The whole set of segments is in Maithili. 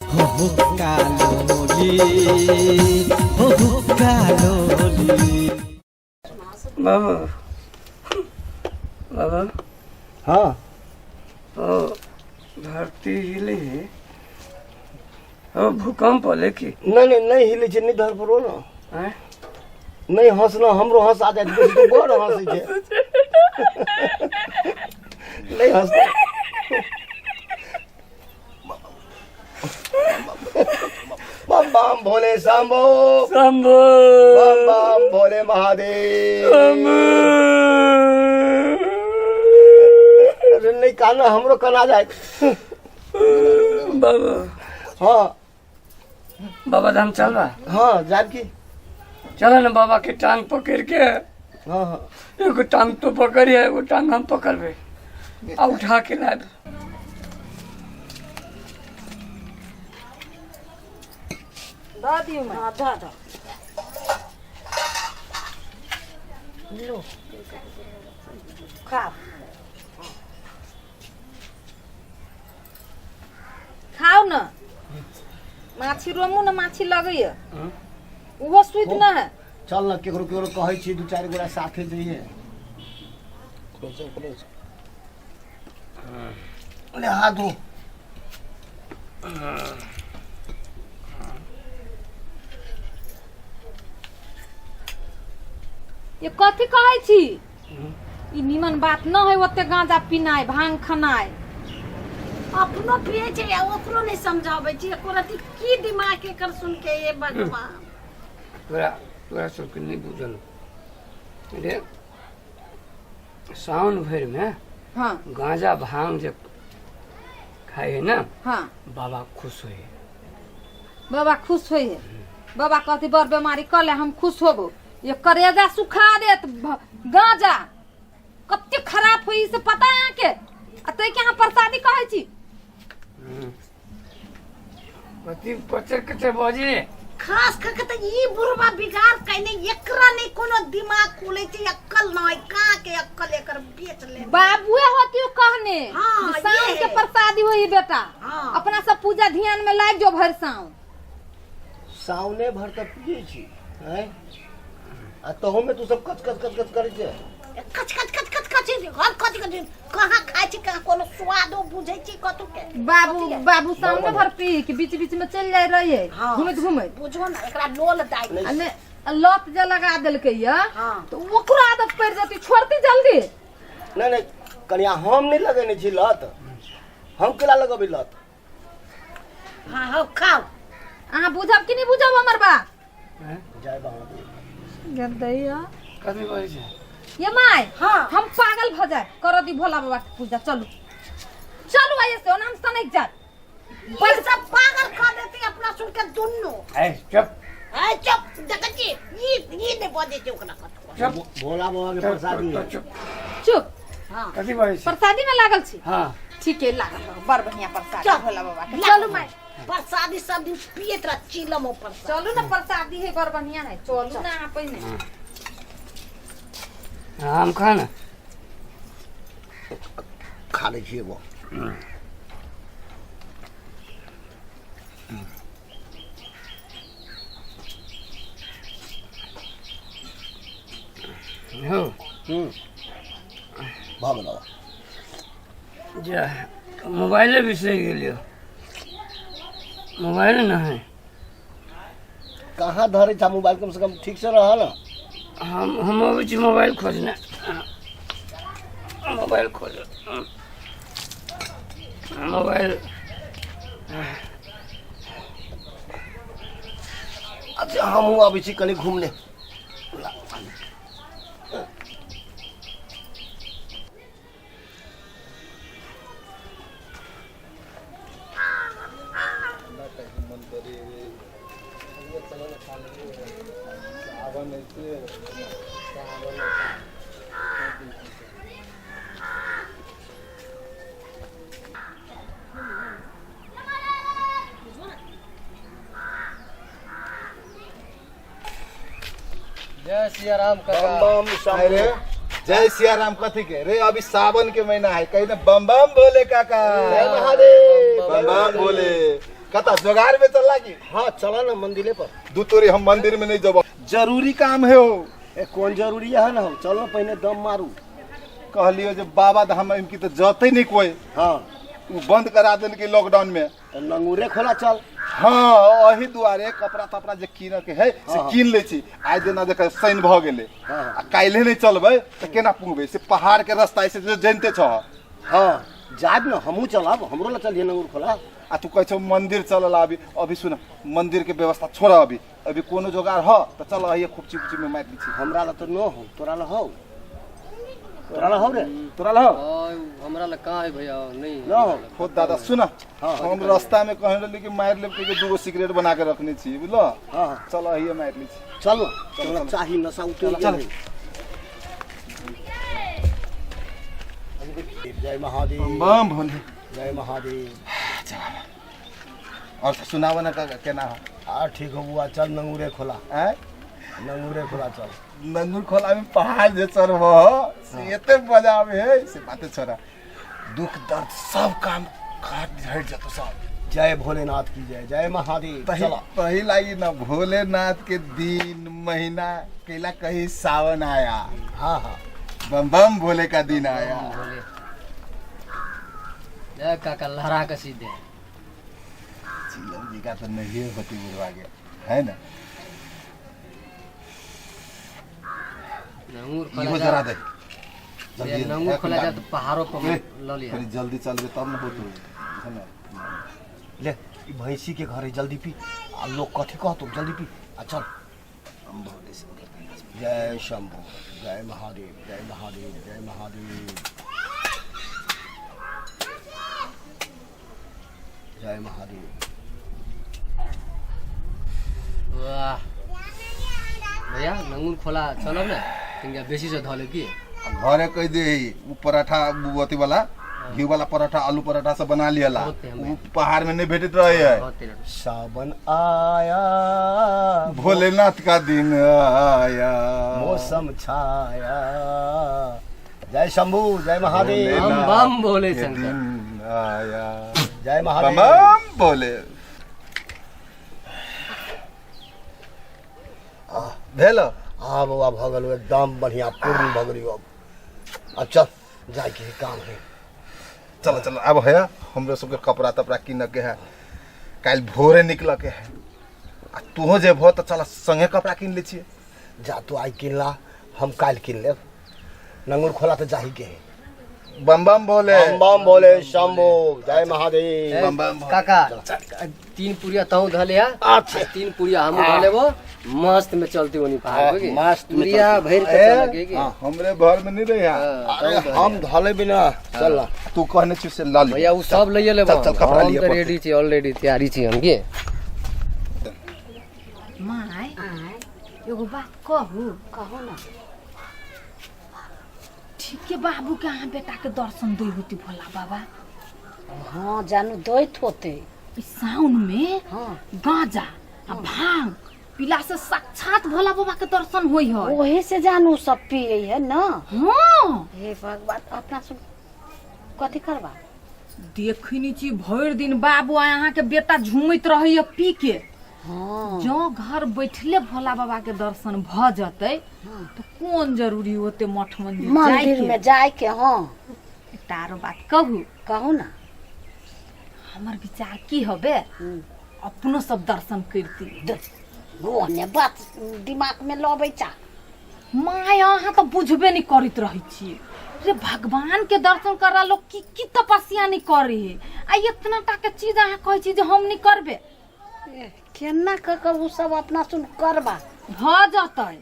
हो हुक्का लोली, हो हुक्का लोली। बाबा, बाबा। हाँ। ओ धरती हिली है, ओ भूकंप होले की? नहीं नहीं, नहीं हिलै छै, नहि धर पड़ो ने। आँय? नहि हँसना, हमरो हँस आ जाइत, बेसी तऽ बड़ हँसै छै। नहि हँसना। बम बम भोले शंभो, शंभो, बम बम भोले महादेव। अरे नहि काना, हमरो कना जाए। बाबा। हाँ। बाबा धाम चल बा? हाँ, जाब की। चलो ना, बाबा के टांग पकड़ के। हाँ हाँ। एगो टांग तो पकड़िए, एगो टांग हम पकड़बे आ उठा के लाब। दऽ दियौ माय। हाँ, दऽ दऽ। लो, खाओ। खाउ ने माछी, रोमू ने माछी लगैया, ओहो सुति न है। चल न, केकरो केकरो कहै छी, दू चारि गोरा साथे जइए। ले, हाथ धो। ये कथी कहै छी? ई निमन बात न है, ओते गांजा पीनाइ, भांग खनाइ। अपनो पिए छै आ ओकरो नहि समझाबै छी एको रति। की दिमाग एकर सुन के, ये भगवान! तोरा तोरा सबके नहि बुझल रे, सावन भरिमे गांजा भांग जे खाइ है ने, बाबा खुश होइ है। बाबा खुश होइ है? बाबा कहती बड़ बीमारी कऽ ले, हम खुश होबो? ये करेजा सुखा देत गांजा, कते खराब होई से पता है अहाँके? आ तै के अहाँ प्रसादी कहै छी? कथी कचर कचर बजे? खास कऽ के तऽ ई बुढ़वा बिगाड़ कयने। एकरा नहि कोनो दिमाग खुलै छै, अक्कल नहि। कहाँ के अक्कल एकर, बेच ले। बाबुए होती ओ कहने जे साउन ये। के प्रसादी होई बेटा। अपना सब पूजा ध्यान में लाग जो भर साउन। सावने भर तऽ पियै छी, आँय? आ तहूमे तू सब कच कच कच कच करै छै। कच कच कच कच कच घर कच कच कहाँ खाइ छी, कहाँ कोनो स्वादो बुझै छी कतौ के? बाबू, बाबू सामने भर पी के बीच बीच में चल जाय रहिए घूमैत घूमैत। बुझो ने, एकरा लोल दाइ। आ ने लत जे लगा देलकै या तो ओकरो आदत पड़ि जेतै, छोड़ती जल्दी? नहि नहि कनिया, हम नहि लगेने छी लत। हम केला लगेबै लत? हाँ, हौ, खाओ। अहाँ बुझब कि नहि बुझब हमर बात? जय बाबा। गदैया। कथी बजै छै? ये my. हाँ। हम पागल भ जाए, कर दी भोला बाबा के पूजा। चलू चलू, आइए से ओना हम सनक जाए। बस सब पागल कर देती अपना सुन के दुन्नू। ए चुप। ए चुप, देखै छी, ई ई नहि बजै छै ओकरा कतौ। चुप। भोला बाबा के प्रसादी है। चुप। चुप। हाँ। कथी बजै छै? प्रसादी में लागल छी। हाँ। ठीक है, लागल रहो, बड़ बढ़िया प्रसादी चल। भोला बाबा के। लागल। चलू माय। प्रसादी सब दिन पियत रह चिलम ऊपर। चलू ना, प्रसादी है, बड़ बढ़िया है, चलू ना अहाँ पहिने। आम खा ना। खा लै छी एगो। हो। भऽ गेलौ। जा, मोबाइले बिसरि गेलियो, मोबाइल न है। कहाँ धरै छा मोबाइल? कम से कम ठीक से रह न। हम अबै छी मोबाइल खोजने। मोबाइल खोज, मोबाइल। अच्छा, हमहूँ अबै छी कनि घूमने। जय सिया राम काका। बम बम शंभू। अरे जय सिया राम कथी के रे? अभी सावन के महीना है, कहीं ना। बम बम भोले काका। जय महादेव। बम बम भोले। कता जोगार में चल लागी? हाँ चला ना मंदिरे पर। दू तोरी हम मंदिर में नहीं जब, जरूरी काम है हो। ए कौन जरूरी है ना हो, चलो पहले दम मारू। कहलियो जे बाबा धाम इनकी तो जते नहीं कोई। हाँ उ बंद करा देन की लॉकडाउन में। तो नंगूरे खोला चल। हाँ अही दुआरे कपड़ा तपड़ा जे कीन के है से कीन ले छी। आइ दिना देख शनि भ गेले आ काल्हे नहीं चलबै त केना पुगबै? से पहाड़ के रास्ता ऐसे जे जानते छ। हाँ जाब ना, हमहू चलब, हमरो ला चलिए नंगूर खोला। आ तू कहै छौ मंदिर चलल अभी, अभी सुन मंदिर के व्यवस्था छोड़, अभी अभी कोनो जोगार ह त चल अहिए खुपची खुपची में मारि लै छी। हमरा ला तो न हो, तोरा ला हो, तोरा ला हो रे, तोरा ला हो? हमरा ला कहाँ है भैया, नहीं न हो। खुद दादा सुन, हम रास्ता में कहने रहली कि मारि लेब के दूगो सिगरेट बना के रखने छी, बुझलो? हाँ चल अहिए मारि लै छी। चल तोरा चाही नशा उतर। चल जय महादेव। बम भोले जय महादेव। और सुनाव ना केना हो? आ ठीक हो बुआ, चल नंगूरे खोला। आय नंगूरे खोला चल। नंगूर खोला में पहाड़ जे चढ़ब से एते मजा आवे है से बाते छोड़ा, दुख दर्द सब काम काट हट जतो सब। जय भोलेनाथ की जय, जय महादेव। तही तही लागी ना भोलेनाथ के दिन महीना केला कहीं सावन आया। हाँ हाँ बम बम भोले का दिन आया। जय काका लहरा के सीधे चिलम जी का तो नहीं होती बुढ़वा के है ना। नंगूर खोला जरा दे जल्दी, नंगूर खोला जा तो पहाड़ों पर ल लिया। जल्दी चलबे तब न होतो है ना। ले भैंसी के घरे जल्दी पी, आ लोग कथी कहतो जल्दी पी आ चल। जय शंभू, जय महादेव, जय महादेव, जय महादेव, जय महादेव। वाह भैया नंगूर खोला चलब ना, तिनका बेसी से धले की घरे कह दे उ पराठा अथी वाला घी वाला पराठा आलू पराठा सब बना लियला, उ पहाड़ में नहीं भेटत रहे है। सावन आया भोलेनाथ का दिन आया, मौसम छाया। जय शंभू, जय महादेव। बम बम भोले शंकर आया, जय महादेव। बम भोले भेल। हाँ बउआ भ गेल एकदम बढ़िया, पूर्ण भ गेल। अब चल जाए के काम है। चलो चलो अब है हमरो सबके कपड़ा तपड़ा किन के है, काल्हि भोरे निकल के है। आ तूहो जेबहो त चल संगे कपड़ा किन ले छियै। जा तू आइ किन ला, हम काल्हि किन लेब। नंगूर खोला तो जाही के है। बम बम भोले, बम बम भोले शंभू, जय महादेव। बम बम काका 3 पुरिया तहु धले, अच्छा 3 पुरिया हमहू धलेबो, मस्त में चलती ओनी पहाड़ के, मस्त में पुरिया भर के चलके के। हमरे घर में नहीं रहे। अरे हम धले बिना चल, तू कहने छी से ला ले भैया, उ सब लइए लेबो। चल कपड़ा हम लिए त रेडी छी, ऑलरेडी तैयारी छी हम के। My एगो बात कहू? कहू ना। ठीक है बाबू के अहाँ बेटा के दर्शन दै होती भोला बाबा? हाँ जानू दैत होते। साउन में हाँ गांजा आ भांग पीला से साक्षात भोला बाबा के दर्शन होई है। ओही से जानू सब पिए है ना। हाँ हे भगवान, अपना सब कथी करबा? देखनी छी भरि दिन बाबू आ अहाँ के बेटा झूमैत रहैया पी के। हाँ जो घर बैठले भोला बाबा के दर्शन भ जतै तो कौन जरूरी होते मठ मंदिर मंदिर में जाए के। हाँ एकटा आरो बात कहू? कहू ना। हमर विचार की हबे, अपनो सब दर्शन करती। ओहने बात दिमाग में लबै चा। My अहाँ तो बुझबे नहीं करैत रहै छियै रे। भगवान के दर्शन करला लोग की की तपस्या नहीं करे है, आ इतना टा के चीज अहाँ कहै छी जे हम नहीं करबे। केना क उ सब अपना सुन करबा भ जतै।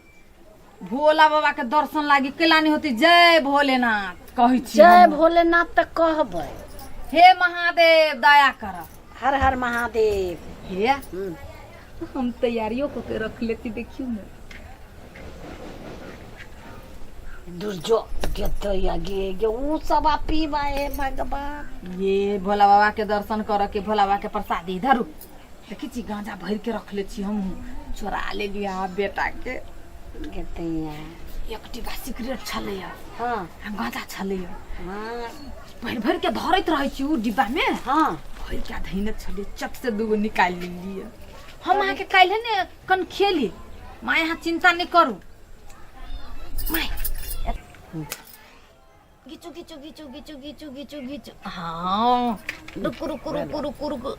भोला बाबा के दर्शन लागी केला नहीं होती? जय भोलेनाथ कहै छी। जय भोलेनाथ त कहबै। हे महादेव दया कर, हर हर महादेव। हे हम तैयारियों को के रख लेती, देखियो ना। दुर्जो गेतैया गे गे उ सब आ पीबा। हे भगवान, ये भोला बाबा के दर्शन कर के भोला बाबा के प्रसादी धरू। देखी छी गांजा भर के रख ले छी हम, चोरा ले लिया बेटा के। गेतैया एक डिब्बा सिगरेट छलैया। हाँ। आ गांजा छलैया। हाँ। भरि भरि के धरैत रहै छी उ डिब्बा में। हाँ। भरि के धैने छलियै, चट से दूगो निकालि लेलियै। हम अहाँके काल्हि ने कन खेली माय, अहाँ चिंता नहि करू माय। घिचू घिचू घिचू घिचू घिचू घिचू घिचू। हाँ, रुकू रुकू रुकू रुकू रुकू।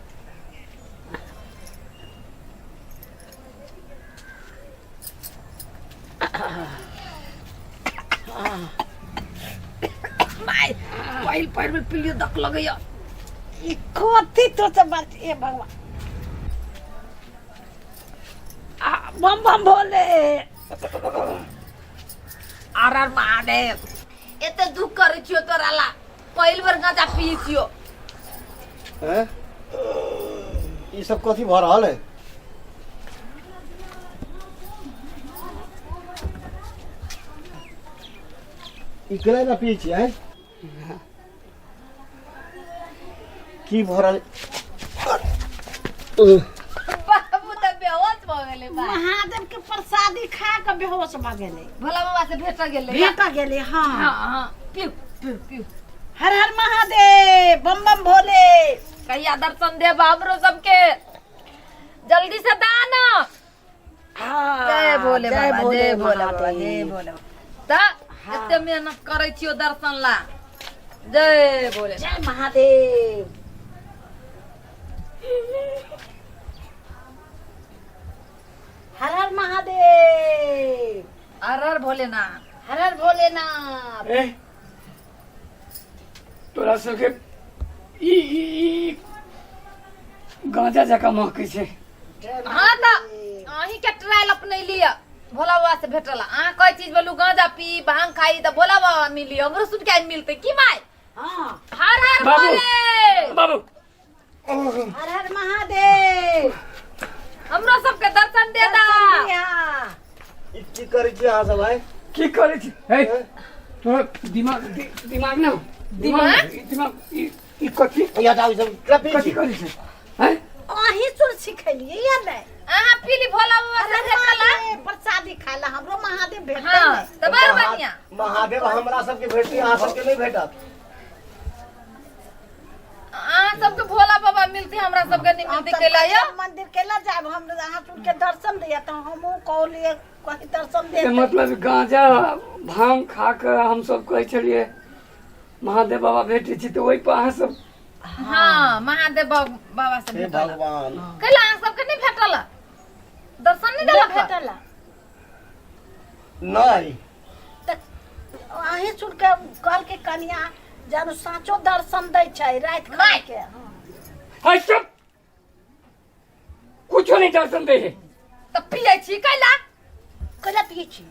माय, पहिल पहिल में पिलियो दक लगैया। ई कथी तो सब बात, ए भगवान, आ बम बम भोले, आर आर महादेव। एते दुख करै छियो तोरा ला, पहिल बेर गांजा पियै छियो। हैं? ई सब कथी भऽ रहल है? ई केना एना पियै छियै, हैं? की भऽ रहल? बाबू तऽ बेहोश भऽ गेलै बा। महादेव के प्रसादी खा के बेहोश भऽ गेलै। भोला बाबा से भेट गेलै। भेट गेलै। हाँ। हाँ हाँ, पिउ पिउ पिउ। हर हर महादेव, बम बम भोले। कहिया दर्शन देब हमरो सबके? जल्दी से दान। हाँ, जय भोले जय बाबा, भोले जय भोले बाबा, महादेव। जय भोले बाबा। तऽ एते मेहनत करै छियो दर्शन ला। जय भोले, जय महादेव। हर हर महादेव, हर हर भोलेनाथ, हर हर भोलेनाथ। ए, तोरा सबके ई ई ई गांजा जकाँ महकै छै। हाँ, तऽ अहीं के ट्रायल अपनैली भोला बाबा से भेटल। अहाँ कहै चीज बोलू, गांजा पी, भांग खाई तऽ भोला बाबा मिली। हमरो सुन के आइ मिलतै की माय? हाँ। हर हर बाबू। भोले बाबू, हर हर महादेव। हमरो सबके दर्शन दे दा। दर्शन दिया। ई की करै छी अहाँ सब आइ? की करै छी हे? तोरा दिमाग दिमाग ना दिमाग? ई दिमाग ई ई कथी? ई हटाउ, ई सब केना पियै कथी छी? करै छै हैं? अहीं सुन सिखेलियै या नहि? अहाँ पीली भोला बाबा से हर हर भेटल। महादेव प्रसादी खाय ला हमरो महादेव भेटतै। हाँ ने तऽ बड़ बढ़िया। महादेव हमरा सबके भेटतै, अहाँ सबके नहि भेटत। अहाँ सबके भोला बाबा मिलते, हमरा सबके नहीं हम मिलते। सब कैला यो मंदिर केला जायब हम? अहाँ सुन के दर्शन दिया तऽ हमहूँ कहलियै कहीं दर्शन के दे। मतलब गांजा भांग खा कऽ हमसब कहै छलियै महादेव बाबा भेटै छी, तऽ ओहि पर अहाँ सब हाँ, महादेव बाबा से हे भेटल। भगवान, कैला अहाँ सबके नहीं भेटल दर्शन? नहीं देलक? भेटल। नहि। तऽ अहीं सुन के कहलकै कनिया जानू साँचो दर्शन दै छै राति नहि। खन के। हाँ। है चुप, कुछो नहीं दर्शन दे है। तऽ पियै छी कैला? कैला पियै छी?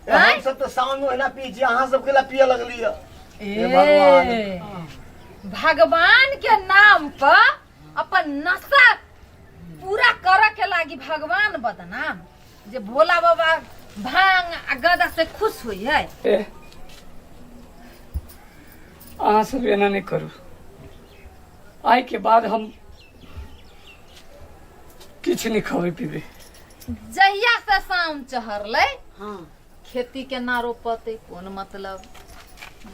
ए, हम सब तऽ सावन में ओहिना पियै छी, अहाँ सब केला पियऽ लगलियै? हे भगवान। ए, भगवान के नाम पर अपन नशा पूरा करे के लागी भगवान बदनाम, जे भोला बाबा भांग आ गदा से खुश हुई है। ए, अहाँ सब एना नहि करू। आइ के बाद हम किछु नहि खबै पीबै। जहिया से साउन चढ़लै, हाँ, खेती केना रोपतै कोन मतलब,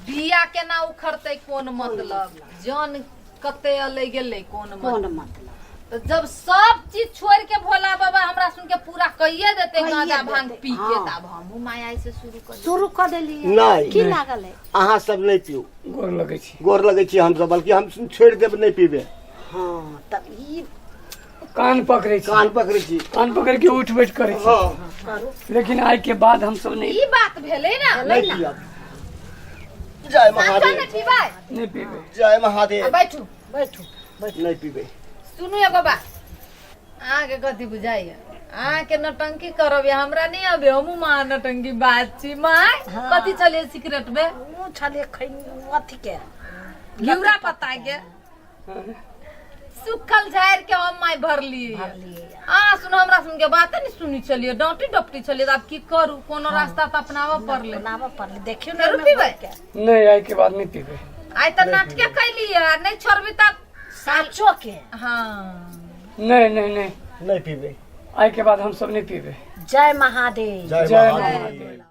बिया केना उखड़तै कोन मतलब, जन कते अलै गेलै कोन कोन मतलब। मतलब। तो जब सब चीज छोड़ के भोला बाबा हमरा सुन के पूरा कहिए देते कहिए गांजा भांग देतै, पी के, हाँ। तब हमहूँ माया से शुरू कर शुरू कऽ देलियै। नहि। की लागल है? अहाँ सब नहि पीउ। गोर लगै छी। गोर लगै छी हमसब, बल्कि हम छोड़ि देब, नहि पीबे। हाँ, तब ई कान पकड़ै छी। कान पकड़ै छी। कान पकड़ के उठ बैठ करै छी। हाँ। करू। लेकिन आइ के बाद हम सब नहीं ई बात भेलै ना? नहि पियब। जय साँचा महादेव। ने पीबै? नहीं पीबै। जय महादेव। आ बैठू। बैठू बैठू। नहि पीबै। सुनू एगो बात, अहाँके कथी बुझाइया? अहाँके नौटंकी करब या हमरा नहीं अबे। हमहूँ माँ नौटंकी बात छी माय। हाँ। कथी छलियै सिगरेट में? ओ छलै खैनी अथी के। घिउरा पत्ता के सुखल झाड़ के हम माय भरलियै। भरलियै। आ सुन, हमरा सुन के बाते नहीं सुनी छलियै, डांटी डपटी छलियै, तऽ आब की करू? कोनो रास्ता तऽ अपनाबऽ पड़लै। बनाबऽ पड़लै। देखियौ ने फेरो ओहिमे पीबै? भरि के। नहीं, आइ के बाद नहीं पीबै। आइ तऽ नाटके कैलियै, आ नहीं छोड़बी तब साँचो के। हाँ। नहीं नहीं नहीं। नहि पीबै। आइ के बाद हम सब नहीं पीबै। जय महादेव। जय जय महादेव। महादेव।